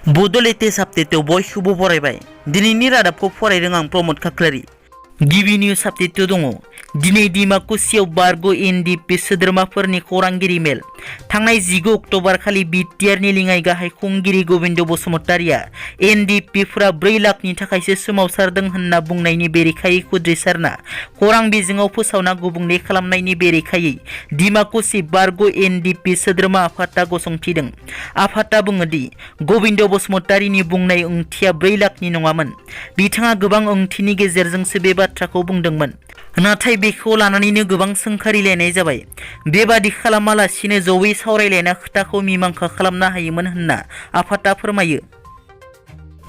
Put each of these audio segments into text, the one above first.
बड' लेटेस्ट आपडेटआव बयखौबो बरायबाय। दिनैनि रादाबखौ फरायदों आं प्रमद खाख्लारि। गिबि निउज आपडेटआव दङ। दिनै डिमाकुसियाव बारग' एनडिपि सोद्रोमाफोरनि खौरांगिरि मेल। थांनाय 19 अक्ट'बर खालि बिटिआरनि लिङाइ गाहाय खुंगिरि गबिन्द बसुमतारिया एनडिपिफोरा 4 लाखनि थाखायसो सोमावसारदों होनना बुंनायनि बेरेखायै खुद्रिसारना खौरां बिजोङाव फोसावना गुबुंले खालामनायनि बेरेखायै डिमाकुसि बारग' एनडिपि सोद्रोमा आफादआ गसंथिदों। आफादआ बुङो दि गबिन्द बसुमतारिनि बुंनाय ओंथिया 4 लाखनि नङामोन। बिथाङा गोबां ओंथिनि गेजेरजोंसो बे बाथ्राखौ बुंदोंमोन। नाथाय बेखौ लानानैनो गोबां सोंखारिलायनाय जाबाय। बेबादि खालामालासिनो जयै सावरायलायना खोथाखौ मिमांसा खालामनो हायोमोन होनना आफादआ फोरमायो।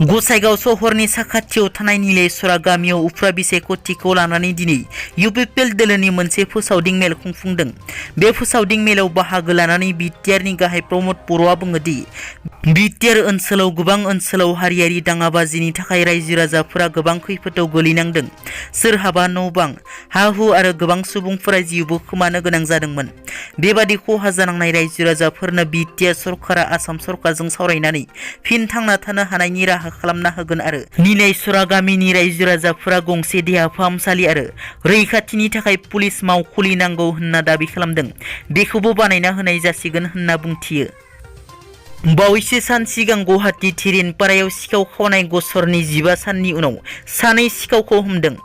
गसाइगाव सहरनि साखाथियाव थानाय नीलेश्वरा गामियाव उफ्रा बिसायख'थिखौ लानानै दिनै इउपिपिएल दोलोनि मोनसे फोसावदिं मेल खुंफुंदों। बे फोसावदिं मेलाव बाहागो लानानै बिटिआरनि गाहाय प्रमद बर'आ बुङो दि बिटिआर ओनसोलाव गोबां ओनसोलाव हारियारि दाङाबाजिनि थाखाय रायजो राजाफोरा गोबां खैफोदाव गोलैनांदों। सोरहाबा न' बां, हा-हु आरो गोबां सुबुंफोरा जिउबो खोमानो गोनां जादोंमोन। बेबादि खहा जानांनाय रायजो राजाफोरनो बिटिआर सरकारा आसाम सरकारजों सावरायनानै फिन थांना थानो हानायनि राहा खालामना होगोन आरो नीलेश्वरा गामिनि रायजो राजाफोरा गंसे देहा फाहामसालि आरो रैखाथिनि थाखाय पुलिस मावखुलि नांगौ होनना दाबि खालामदों। बेखौबो बानायना होनाय जासिगोन होनना बुंथियो। बावैसो सान सिगां गुवाहाटी थिरिनपारायाव सिखाव खावनाय गसरनि 15 साननि उनाव सानै सिखावखौ हमदों।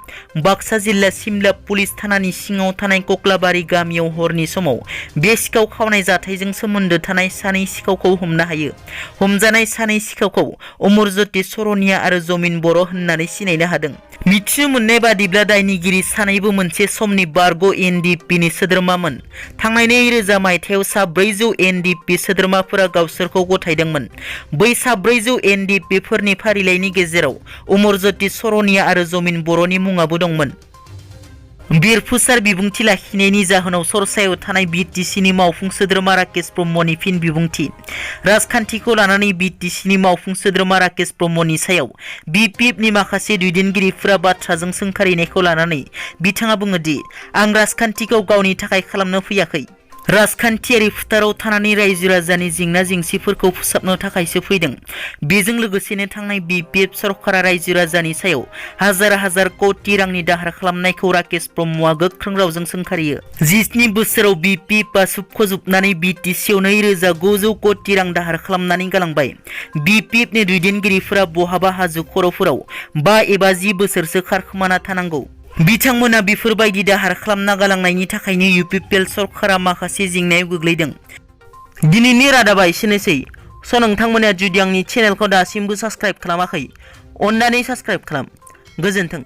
बाक्सा जिल्ला सिमला पुलिस थानानि सिङाव थानाय कक्लाबारि गामियाव हरनि समाव बे सिखाव खावनाय जाथायजों सोमोन्दो थानाय सानै सिखावखौ हमनो हायो। हमजानाय सानै सिखावखौ अमरज्योति सरनिया आरो जमिन बर' होननानै सिनायनो हादों। मिथिनो मोननाय बादिब्ला दायनिगिरि सानैबो मोनसे समनि बारग' एनडिपिनि सोद्रोमामोन। थांनाय 2000 मायथाइयाव सा 400 एनडिपि सोद्रोमाफोरा गावसोरखौ गथायदोंमोन। बै सा 400 एनडिपिफोरनि फारिलाइनि गेजेराव अमरज्योति सरनिया आरो जमिन बर'नि मुङाबो दंमोन। बिरफुसार बिबुंथि लाखिनायनि जाहोनाव सरसायाव थानाय बिटिसिनि मावफुं सोद्रोमा राकेश ब्रह्मनि फिन बिबुंथि। राजखान्थिखौ लानानै बिटिसिनि मावफुं सोद्रोमा राकेश ब्रह्मनि सायाव बिपिएफनि माखासे दैदेनगिरिफोरा बाथ्राजों सोंखारिनायखौ लानानै बिथाङा बुङो दि आं राजखान्थिखौ गावनि थाखाय खालामनो फैयाखै। राजखान्थियारि फोथाराव थानानै रायजो राजानि जेंना जेंसिफोरखौ फोसाबनो थाखायसो फैदों। बेजों लोगोसेनो थांनाय बिपिएफ सरकारा रायजो राजानि सायाव हाजार हाजार कोटि रांनि दाहार खालामनायखौ राकेश ब्रह्मआ गोख्रों रावजों सोंखारियो। 17 बोसोराव बिपिएफआ सुख'जोबनानै बिटिसिआव 2900 कोटि रां दाहार खालामनानै गालांबाय। बिपिएफनि दैदेनगिरिफोरा बहाबा हाजो खर'फोराव 5 एबा 10 बोसोरसो खारखोमाना थानांगौ। बिथांमोना बेफोरबायदि दाहार खालामना गालांनायनि थाखायनो इउपिपिएल सरकारा माखासे जेंनायाव गोग्लैदों। दिनैनि रादाबा एसेनोसै। नोंथांमोना जुदि आंनि चेनेलखौ दासिमबो साबस्क्राइब खालामाखै, अन्नानै साबस्क्राइब खालाम। गोजोन्थों।